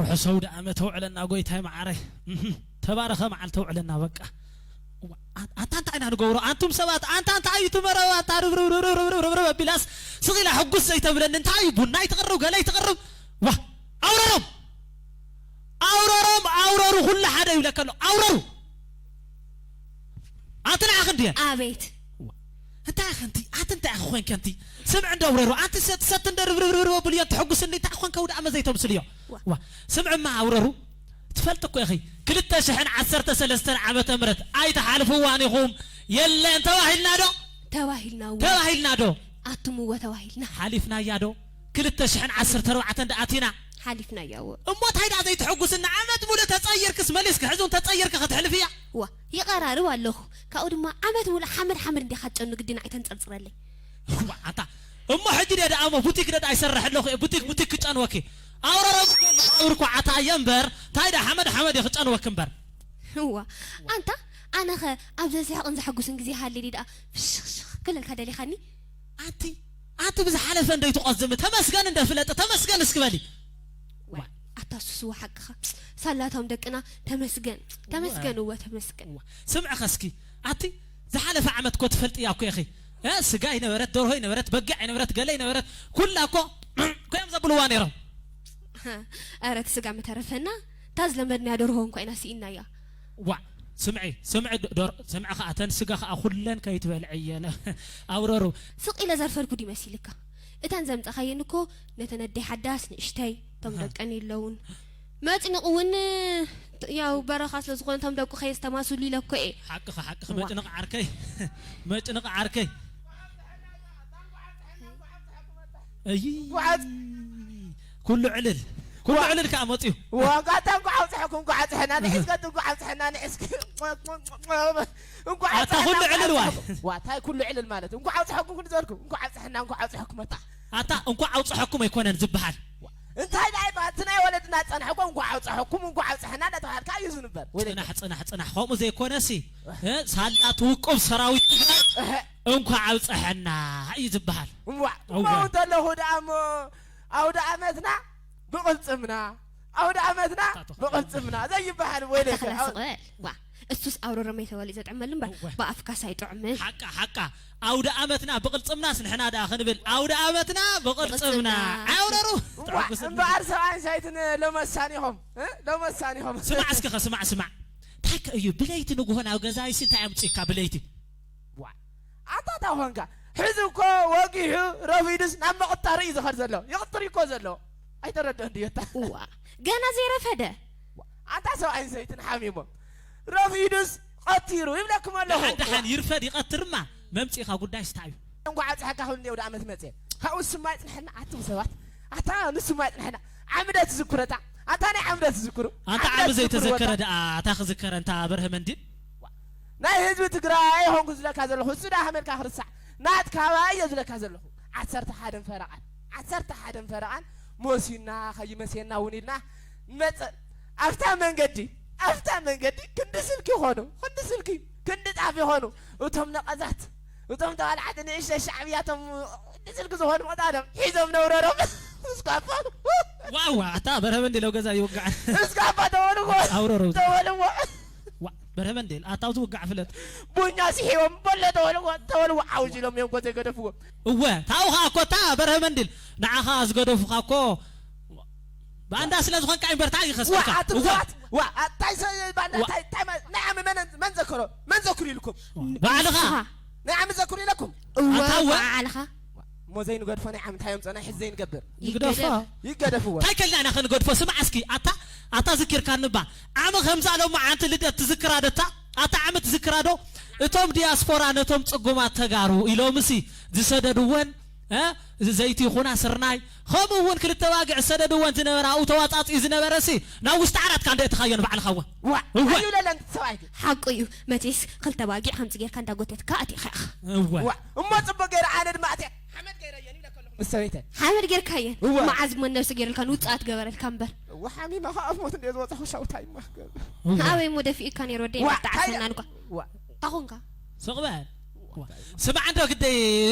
ርሑስ ኣውደ ዓመት ኣውዕለና ጎይታይ መዓረይ። እህ፣ ተባረኸ መዓልቲ ኣውዕለና በቃ። ዋ፣ ኣ-፣ ኣታ እንታይ ኢና ንገብሮ? ኣንቱም ሰባት፣ ኣንታ እንታይ እዩ እቲ መረብ? ኣታ ርብርብርብርብርብርብ ኣቢላስ ስቕ ኢላ ሕጉስ ዘይተብለኒ እንታይ እዩ? ቡና ይትቕርብ፣ ገለ ይትቕርብ። ዋ፣ ኣውረሮም! ኣውረሮም፣ ኣውረሩ፣ ኩሉ ሓደ ይብለካ ኣሎ። ኣውረሩ! ኣንቲ ንዓኺ እንድየ። ኣቤት። እንታይ ኢኺ ኣንቲ? ኣንቲ እንታይ ኢኺ ኮይንኪ ኣንቲ? ስምዒ እንዶ ኣውረሩ። ኣንቲ ሰት-፣ ሰቲ እንዶ ርብርብርብርብ ኣብልዮ፣ ኣንቲ ሕጉስኒ፣ እንታይ ኮንካ ውድኣ መዘይ ተምስልዮ? ዋ። ዋ። ስምዒ እማ ኣውረሩ። ትፈልጢ እኮ ኢኺ። ክልተ ሽሕን ዓሰርተ ሰለስተን ዓመተ ምህረት ኣይትሓልፍዋን ኢኹም። የለን ተባሂልና ዶ? ተባሂልና እወ። ተባሂልና ዶ? ኣቱም እወ ተባሂልና። ሓሊፍናያ ዶ? ክልተ ሽሕን ዓሰርተ ኣርባዕተን ደኣ ኣቲና። ሓሊፍናያ እወ። እሞ እንታይ ደኣ ዘይትሕጉስና? ዓመት ሙሉእ ተጸይርክስ መሊስኪ ሕዚ እውን ተጸይርኪ ከተሕልፍያ? ዋ፣ ይቐራርብ ኣለኹ። ካብኡ ድማ ዓመት ሙሉእ ሓመድ ሓመድ እንዲኻ ትጨኑ ግድና ኣይተንጸርጽረለይ። ዋ፣ ኣታ እሞ ሕጂ ደ ደኣ እሞ ቡቲክ ደ ደኣ ይሰርሕ ኣለኹ እየ፣ ቡቲክ ቡቲክ ክጨንወኪ። ኣውረሮም እኮ መቃብር እኮ ዓታ እየ እምበር፣ እንታይ ደኣ ሓመድ ሓመድ እየ ክጨንወኪ እምበር። እዋ፣ ኣንታ ኣነኸ ኣብ ዘስሕቕን ዘሐጉስን ግዜ ሃልሊ ደኣ ፍሽኽሽኽ ክብለልካ ደሊኻኒ? ኣንቲ፣ ኣንቲ ብዝሓለፈ እንዶ ይትቖዝሚ፣ ተመስገን እንዶ ፍለጢ፣ ተመስገን እስኪ በሊ። ዋይ፣ ኣታ ሱስዋ ሓቅኻ። ሳላቶም ደቅና ተመስገን፣ ተመስገን፣ እወ። እወ ተመስገን። እወ። ስምዕኸ እስኪ፣ ኣቲ ዝሓለፈ ዓመት እኮ ትፈልጥያ እኮ ኢኺ። እ፣ ስጋ ይነበረት፣ ደርሆ ይነበረት፣ በጊዕ ይነበረት፣ ገለ ይነበረት፣ ኩላ እኮ ኮይኖም ዘብልዋ ነይሮም። ኧረ እቲ ስጋ ምተረፈና፣ እታ ዝለመድናያ ደርሆ እንኳ ኢና ስኢናያ። ዋዕ፣ ስምዒ፣ ስምዒ ዶ-፣ ዶር-፣ ስምዒ ኸኣ፣ እተን ስጋ ኸኣ ኩለን ከይትበልዕየን። ኣውረሩ። ስቕ ኢለ ዘርፈልኩ ድዩ መሲልካ? እተን ዘምጻኻየን እኮ ነተን ኣደይ ሓዳስ ንእሽተይ፣ እቶም ኣሃ። ደቀን የለውን። መጭንቕ እውን ያው በረኻ ስለ ዝኾነ እቶም ደቁ ከየስተማስሉ ኢለ እኮ እየ። ሓቅኺ፣ ሓቅኺ። እዋ። መጭንቕ ዓርከይ፣ መጭንቕ ዓርከይ። እይ። እንኳዕ ኩሉ ዕልል፣ ኩሉ ዋ። ዕልል ከኣ መጽዩ። ዋ፣ እንኳዕ ኣታ እንኳዕ ኣውጽሐኩም፣ እንኳዕ ኣብጽሐና። ንዒ እስከ እንኳዕ ኣብጽሐና፣ ንዒ እስከ። እንኳዕ ኣታ ኣብጽሐና፣ ኩሉ እንኳዕ ዕልል ዋይ። ኣብጽሐኩም። ዋ፣ እንታይ ኩሉ ዕልል ማለት? እንኳዕ ኣውጽሐኩም ኩሉ ዘልኩም። እንኳዕ ኣብጽሐና፣ እንኳዕ ኣብጽሐኩም ኣታ። ኣታ እንኳዕ ኣውጽሐኩም ኣይኮነን ዝበሃል። እንታይ ደኣ ይበሃል? እቲ ናይ ወለድና ዝጸንሐ እኮ እንኳዕ ኣውጽሐኩም፣ እንኳዕ ኣብጽሐና እንዳተባሃልካ እዩ ዝንበር። ወይለይ። ጽናሕ፣ ጽናሕ፣ ጽናሕ። ከምኡ ዘይኮነሲ፣ እ፣ ሳላ ትውቁብ ሰራዊት ትግራይ እህ። እንኳዕ ኣብጽሐና እዩ ዝበሃል። እዋ፣ እወ። እሞ እንተለኹ ደኣ እሞ ኣውደ ዓመትና ብቕልጽምና፣ ኣውደ ዓመትና ኣታ ተኸላ። ብቕልጽምና ዘይበሃል ወይለይ። ኣታ ተኸላ ስቕ በል። ዋ፣ እሱስ ኣውረሮም ኣይተባለ እዩ ዘጥዕመሉ እምበር፣ እወ። ብኣፍካስ ኣይጥዑምን። ሓቃ፣ ሓቃ። ኣውደ ዓመትና ብቕልጽምናስ ንሕና ደኣ ክንብል፣ ኣውደ ዓመትና ብቕልጽምና። ብቕልጽምና። ኣውረሩ! እዋ፣ ተሐጉስኒ። እምበኣር ሰብኣይን ሰበይትን ሎመሳኒኹም፣ እ? ሎመሳኒኹም። ስማዕ እስኪ ኸ፣ ስማዕ፣ ስማዕ። እንታይ ከ እዩ? ብለይቲ ንግሆ ናብ ገዛይሲ እንታይ ኣምጺእካ ብለይቲ? ዋ፣ ኣታ እንታይ ኾንካ? ሕዚ እኮ ወጊሑ ረፊዱስ ናብ መቕጠሪ እዩ ዝኸድ ዘሎ። ይቕጥር እኮ ዘሎ። ኣይተረድኦን ድዮ ኣታ? እዋ፣ ገና ዘይረፈደ። ኣንታ ሰብኣይን ሰበይትን ሓሚሞም። ረፊዱስ ቀቲሩ ይብለኩም ኣለኹ። ደሓን፣ ደሓን፣ ይርፈድ ይቐትርማ፣ መምጺእኻ ጉዳይስ እንታይ እዩ? እንኳዕ ኣብጽሐካ ክብል እንደ ኣውደ ዓመት መጽየ። ካብኡ ንሱ እማ ይጽንሐና፣ ኣቱም ሰባት። ኣታ ንሱ እማ ይጽንሐና። ዓሚ ዶ ትዝክሩ ኣታ? ኣታ ናይ ዓሚ ዶ ትዝክሩ? ኣንታ ዓሚ ዓሚ ዶ ትዝክሩ ዘይተዘከረ ኣታ? ደኣ፣ ኣታ ክዝከረ፣ እንታ በርሀ መንዲል? ናይ ህዝቢ ትግራይ ኾንኩ ዝለካ ዘለኹ፣ እሱ ደኣ ሃመልካ ክርስዕ። ናትካ ባይ እየ ዝለካ ዘለኹ። ዓሰርተ ሓደን ፈረቓን፣ ዓሰርተ ሓደን ፈረቓን መሲና፣ ከይመሴና እውን ኢልና ንመጽእ። ኣብታ መንገዲ፣ ኣብታ መንገዲ ክንዲ ስልኪ ይኾኑ፣ ክንዲ ስልኪ፣ ክንዲ ጣፍ ይኾኑ። እቶም ነቐዛት፣ እቶም ተባላዕቲ ንእሽተይ ሻዕብያ፣ እቶም ክንዲ ስልኪ ዝኾኑ መጣሎም ሒዞም ነውረሮም። እስካፋ። ዋዋ፣ ኣታ በርሀ መንዲል ኣብ ገዛ ይውጋዕ። እስካፋ ተበልዎ። ኣውረሩ። ተበልዎ። ዋ፣ በርሀ መንዲል፣ ኣታ ትውጋዕ ፍለጥ። ቡኛ ስሒቦም በሎ ተበልዎ፣ ተበልዎ ዓውጅ ኢሎም እዮም እኮ ዘይገደፍዎ። እወ፣ ታው ኸኣ እኮ እታ በርሀ መንዲል፣ ንዓኻ ዝገደፉኻ እኮ ባንዳ ስለ ዝኾንካ እምበር፣ እንታይ ይኸስበካ? ዋ፣ ኣቱም እወ። ሰባት፣ ዋ፣ ኣታይ ሰ-፣ ባንዳ፣ ዋ። ታይ፣ ታይ ማ-፣ ናይ ዓሚ መን፣ መን ዘከሮ? መን ዘክሩ ኢልኩም? ባዕልኻ። ንስኻ። ናይ ዓሚ ዘክሩ ኢለኩም? እወ፣ ኣታ እወ። ባዕልኻ። እሞ ዘይንገድፎ ናይ ዓሚ እንታይ ኣምጸና? ሕዚ ዘይንገብር? ይግደፎ። ይገደፍ። ይገደፍዎ። እንታይ ከልና ኢና ክንገድፎ? ስማዕ እስኪ፣ ኣታ፣ ኣታ ዝኪርካኒ እባ። ዓሚ ከምዛ ሎማዓንቲ ልደት ትዝክራ ዶ እታ? ኣታ ዓሚ ትዝክራ ዶ? እቶም ዲያስፖራ ነቶም ጽጉማት ተጋሩ ኢሎምሲ ዝሰደድወን፣ እ፣ ዘይቲ ይኹና ስርናይ፣ ከምኡ እውን ክልተ ባግዕ ዝሰደድወን ዝነበራ ኣብኡ ተዋጻጺኡ ዝነበረሲ ናብ ውሽጢ ዓራት ካንደ እትኻዮ ንባዕልኻ እውን። ዋ፣ እወ። ኣይብለለን ሰብኣይ ግን። ሓቁ እዩ። መቼስ ክልተ ባጊዕ ከምዚ ጌርካ እንዳጎተትካ ኣቲኻ ኢኻ። እወ። ዋ፣ እሞ ጽቡቅ ገይረ ኣነ ድማ ኣትየ ሓመድ ገይረየን ይብለካ ኣለኹ ምስ ሰበይተይ። ሓመድ ጌርካየን? እወ። መዓዝ እሞ ነብሲ ገይሩልካ ንውጽኣት ገበረልካ እምበር። እወ፣ ሓሚመ ኸኣ ኣብ ሞት እንድየ ዝወጻኹ ሻውታይ እማ ክገብር። እወ። ኣበይ እሞ ደፊእካ ነይሩ ወደይ ዋ፣ መጣዕሰና እንታይ እንኳ። ዋ። ኣኹንካ። ስቕ በል። ስማዕ እንዶ ግደይ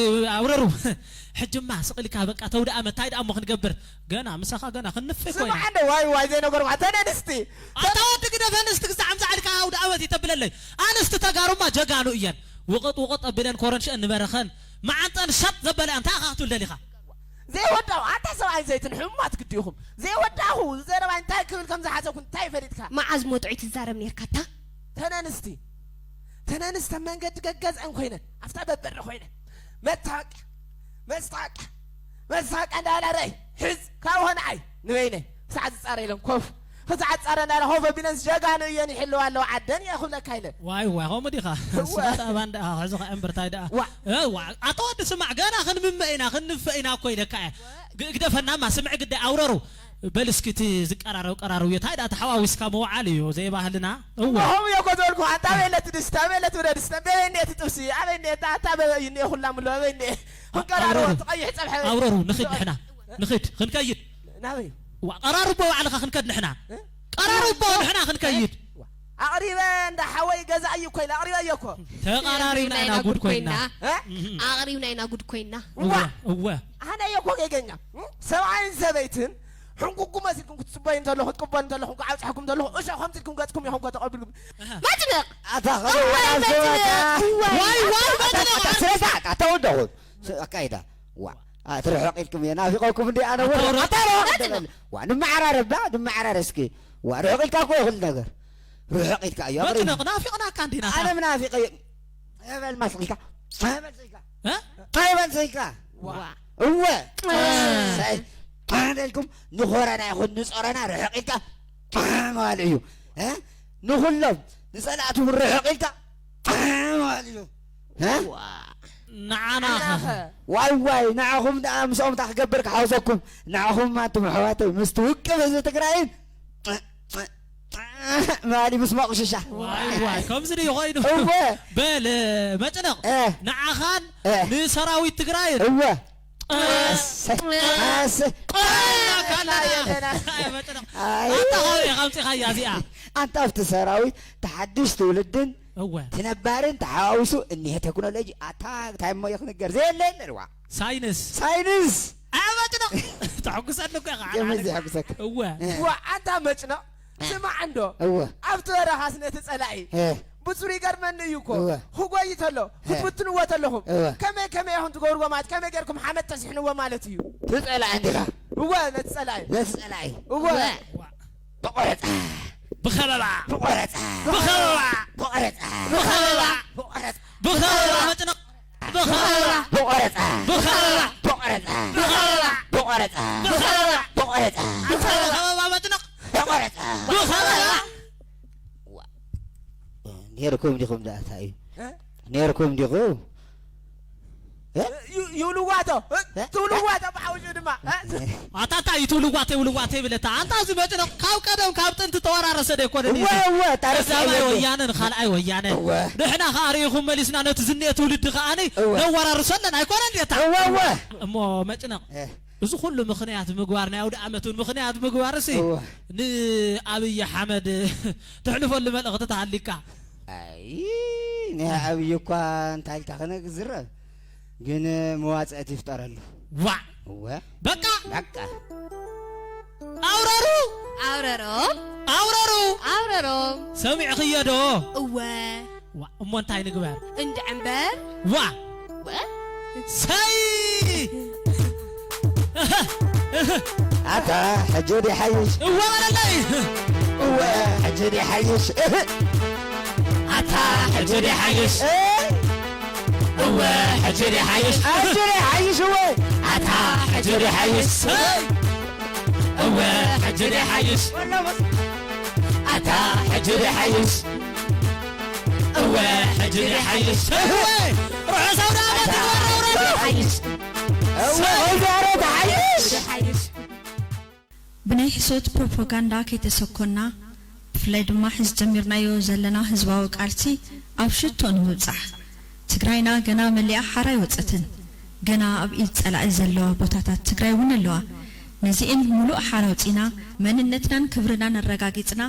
ኣውረሩ። ሕጅማ ስቕ ኢልካ በቃ ተውድኣ መታይ ደኣ እሞ ክንገብር? ገና ምሳኻ ገና ክንፍእ እኮ ኢና። ስማዕ እንዶ ዋይ ዋይ ዘይነገርኳ ተነንስቲ። ኣታ ወዲ ግደፈን እስቲ ግዛዕ ምዛዕ ኢልካ ኣውደ ኣመት ይተብለለይ። ኣንስቲ ተጋሩማ ጀጋኑ እየን። ውቕጥ ውቕጥ ኣቢለን ኮረንሸአን ንበረኸን መዓንጠን ሸጥ ዘበለ እንታይ ኢኻ ክትብል ደሊኻ? ዘይወዳኹ ኣታ ሰብኣይ ዘይትን ሕሙማት ግዲ ኢኹም። ዘይወዳኹ ዘረባይ እንታይ ክብል ከም ዝሓሰብኩ እንታይ ፈሊጥካ? መዓዝ ሞጥዒ ትዛረብ ኔርካ ኣታ? ተነንስቲ ተነንስቲ ኣብ መንገዲ ገገዝአን ኮይነን ኣብታ በበሪ ኮይነን መስታወቅያ መስታወቅያ መስታወቅያ እንዳበላ ረይ ሕዝ ካብ ሆነ ኣይ ንበይነ ክሳዕ ዝፃረ ኢለን ኮፍ ክሳዕ ዝፃረ እንዳበላ ኮፍ ኣቢለን ጀጋኑ እየን ይሕልዋ ኣለዋ ዓደን እየ ክብለካ ኢለን። ዋይ ዋይ ከምኡ ዲኻ? እወ። ስማት ኣባን ደኣ ሕዚ ኸዓ እምብርታይ ደኣ። ዋ። እ፣ ዋ። ኣቶ ወዲ ስማዕ ገና ክንምመ ኢና ክንፈ ኢና እኮ ኢለካ እየ። ግ-፣ ግደፈናማ ስምዒ ግዳይ ኣውረሩ። በል እስኪ እቲ ዝቀራረብ ቀራርብ እዩ። እንታይ ደኣ ተሓዋዊስካ ምውዓል እዩ ዘይባህልና። እወ። እሞ ከምኡ እየ እኮ ዝበልኩ። ኣንታ ኣበይ ኣለቲ ድስቲ? ኣበይ ኣለቲ ብረድስቲ? ኣበይ እንድየ እቲ ጥብሲ? ኣበይ እንድየ እታ፣ ኣታ ኣበይ እንድየ ኩላ ምሎ? ኣበይ እንድየ? ክንቀራረቦ ኣውረሩ። እቲ ቀይሕ ጸብሐ? ኣውረሩ፣ ንኺድ ንሕና። ንኺድ፣ ክንከይድ። ናበይ? ዋ፣ ቀራርቦ ባዕልኻ ክንከድ ንሕና። እ? ቀራርቦ ንሕና ክንከይድ። ዋ፣ ኣቕሪበ እንዳ ሓወይ ገዛኢ እኮ ኢለ ኣቕሪበዮ እኮ። ተቐራሪብና ኢና ጉድ ኮይና። እ? እህ። ኣቕሪብና ኢና ጉድ ኮይና። እዋ። እወ፣ እወ። ኣነ እየ እኮ ጌገኛ። እ? ሰብኣይን ሰበይትን ሕንቁቁ መሲልኩም ክትጽበዩ እንተለኹ፣ ክትቅበሉ እንተለኹም፣ ክዓብጽሐኩም እንተለኹ፣ እሾ ከምዚ ኢልኩም ገጽኩም ኢኹም እኮ ተቐቢልኩም። ኣሃ። መጭነቕ! ኣታ እዋይ፣ ኸመይ መጭነቕ! ዓዘወታ? እዋይ፣ ዋይ፣ ዋይ፣ ኣታ፣ መጭነቕ! ኣታ፣ ስነ ስርዓት፣ ኣታ ወደኹም። ስ-፣ ኣካይዳ። ዋ፣ ኣቲ ርሕቕ ኢልኩም እየ ናፊቐኩም እንዲ ኣነ ወረ-፣ ኣታ ወረ-፣ ኣታ ርሕቕ መጭነቕ! ኢልኩም። ዋ፣ ንመዓራረብ ዳ፣ ንመዓራረ እስኪ። ዋ፣ ርሕቕ ኢልካ እኮ ይኹል ነገር። ርሕቕ ኢልካ እዩ፣ ኣቕሪቡ። መጭነቕ፣ ናፊቕናካ እንዲና፣ ኣነ ኣታ። ምናፊቕ እየ። እበል ማስልካ። እበል ስልካ። እ? እበል ስልካ። ዋ። እወ። እ። ሳይ፣ ኣነ ኢልኩም ንኾረና ይኹን ንጾረና ርሕቕ ኢልካ ማለት እዩ። እ? ንኹሎም ንጸላእቱ ርሕቕ ኢልካ ማለት እዩ። እ? ዋ። ንዓና። ንዓኸ? ዋይ ዋይ፣ ንዓኹም ደኣ ምስኦም እንታይ ክገብር ክሓውሰኩም? ንዓኹም ኣንቱም ኣሕዋተይ፣ ምስቲ ውቅብ ህዝቢ ትግራይን ማሊ ምስ ማቑሽሻ። ዋይ ዋይ፣ ከምዚ ድዩ ኮይኑ? እወ። በል፣ መጭነቕ፣ እ። ንዓኻን እ። ንሰራዊት ትግራይን። እወ። እ። ኣሰይ፣ ኣሰይ። ቆላ ካላና። ኣይ፣ መጭነቕ። ኣይ። ኣታ ኸበይ ኢኻ ኣምጺኻያ እዚኣ? ኣንታ ኣብቲ ሰራዊት ተሓድሽ ትውልድን እወ። እቲ ነባርን ተሓዋዊሱ እኒሀ ቴክኖሎጂ። ኣታ እንታይ እሞ ይኽንገር? ዘየለ የለን፣ ዋ። ሳይንስ። ሳይንስ። ኣያ መጭነቕ። ተሐጉሰኒ እኮ ኢኻ፣ ከመይ ሓሓደ። ዘይሐጉሰካ? እወ። እ። ዋ፣ ኣንታ መጭነቕ፣ እ። ስማዕ እንዶ። እወ። ኣብቲ በረኻስ ነቲ ጸላኢ እ። ብሱሩ ይገርመኒ እዩ እኮ። እወ። ክጎይ ተሎ፣ እ። ክትብትንዎ ተለኹም፣ እወ። ከመይ ከመይ ኢኹም ትገብርዎ ማለት፣ ከመይ ጌርኩም ሓመድ ተስሕንዎ ማለት እዩ። እቲ ጸላኢ እንዲኻ? እወ፣ ነቲ ጸላኢ። ነቲ ጸላኢ። እወ። እወ። ብቆረፃ። ብኸበባ። ብቆረፃ። ብኸበባ። ብቆረፃ። ብኸበባ። ብቆረፃ። ብኸበባ መጭነቕ። ብኸበባ። ብቆረፃ። ብኸበባ። ብቆረፃ። ብኸበባ። ብቆረፃ። ብኸበባ። ብቆረፃ። ብኸበባ መጭነቕ። ብቆረፃ። ብኸበባ። ዋ። ነይርኩም ዲኹም ደኣ እንታይ እዩ? እ? ነይርኩም ዲኹም? እ? ዩ-፣ ይውልዋቶ። እ? እ? ትውልዋቶ ብሓውሹ ድማ። እ? ኣታ እንታይ እዩ ትውልዋተ ይውልዋተ ይብለታ? ኣንታ እዚ መጭነቕ ካብ ቀደም ካብ ጥንቲ ተወራረሰ ዶ ኣይኮነን እወ፣ እዩ? እወ፣ ታሪኽ ቀዳማይ የለን። ወያነ ንኻልኣይ ወያነ። እወ። ንሕና ኸኣ ርኢኹም መሊስና ነቲ ዝንኤ ትውልዲ ኸኣኒ እወ። ነወራርሶ ኣለና ኣይኮነን ድየታ? እወ፣ እወ። እሞ መጭነቕ እ። እዚ ኩሉ ምኽንያት ምግባር፣ ናይ ኣውደ ኣመት እውን ምኽንያት ምግባር እሲ እወ። ንኣብይ ኣሕመድ ተሕልፈሉ መልእኽቲ ተሃሊካ። ኣይ፣ ናይ ኣብይ እኳ እንታይ ኢልካ ከነ ዝረብ፣ ግን መዋጽእቲ ይፍጠረሉ። ዋዕ! እወ። በቃ! በቃ። ኣውረሩ! ኣውረሮም! ኣውረሩ! ኣውረሮም! ሰሚዕኽዮ ዶ? እወ። ዋዕ! እሞ እንታይ ንግበር? እንድዒ እምበር። ዋዕ! ወ-፣ ሰይ! ኣታ ሕጂ ድሓይሽ። እወ በለለይ። እወ ሕጂ ድሓይሽ። ኣታ ሕጂ ድሓይሽ። እ? እወ ሕጂ ድሓይሽ። ሕጂ ድሓይሽ እወ። ኣታ ሕጂ ድሓይሽ። ሰይ! እወ ሕጂ ድሓይሽ። ወላ መስ- ኣታ ሕጂ ድሓይሽ። እወ ሕጂ ድሓይሽ። እወ! ርሑስ ኣውደ ዓመት ይግበረልና። ድሓይሽ። እወ፣ ሰይ! እወ፣ ድሓይሽ። ብናይ ሕሶት ፕሮፓጋንዳ ከይተሰኮና፣ ብፍላይ ድማ ሕዚ ጀሚርናዮ ዘለና ህዝባዊ ቃልሲ ኣብ ሽቶ ንምብጻሕ፣ ትግራይና ገና መሊኣ ሓራ ኣይወጸትን። ገና ኣብ ኢድ ጸላኢ ዘለዋ ቦታታት ትግራይ እውን ኣለዋ። ነዚኤን ምሉእ ሓራ ኣውጺና፣ መንነትናን ክብርናን ኣረጋጊጽና፣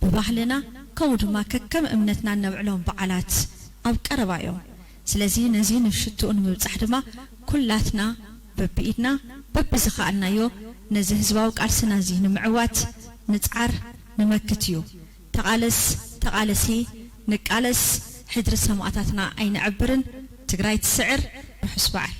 ብባህልና ከምኡ ድማ ከከም እምነትና እነብዕሎም በዓላት ኣብ ቀረባ እዮም። ስለዚ ነዚ ንሽትኡ ንምብጻሕ ድማ ኩላትና በብኢድና በብዝኸኣልናዮ ነዚ ህዝባዊ ቃልስና እዚ ንምዕዋት ንጽዓር፣ ንመክት እዩ። ተቓለስ፣ ተቓለሲ፣ ንቃለስ፣ ሕድሪ ሰማእታትና ኣይነዕብርን። ትግራይ ትስዕር። ርሑስ በዓል።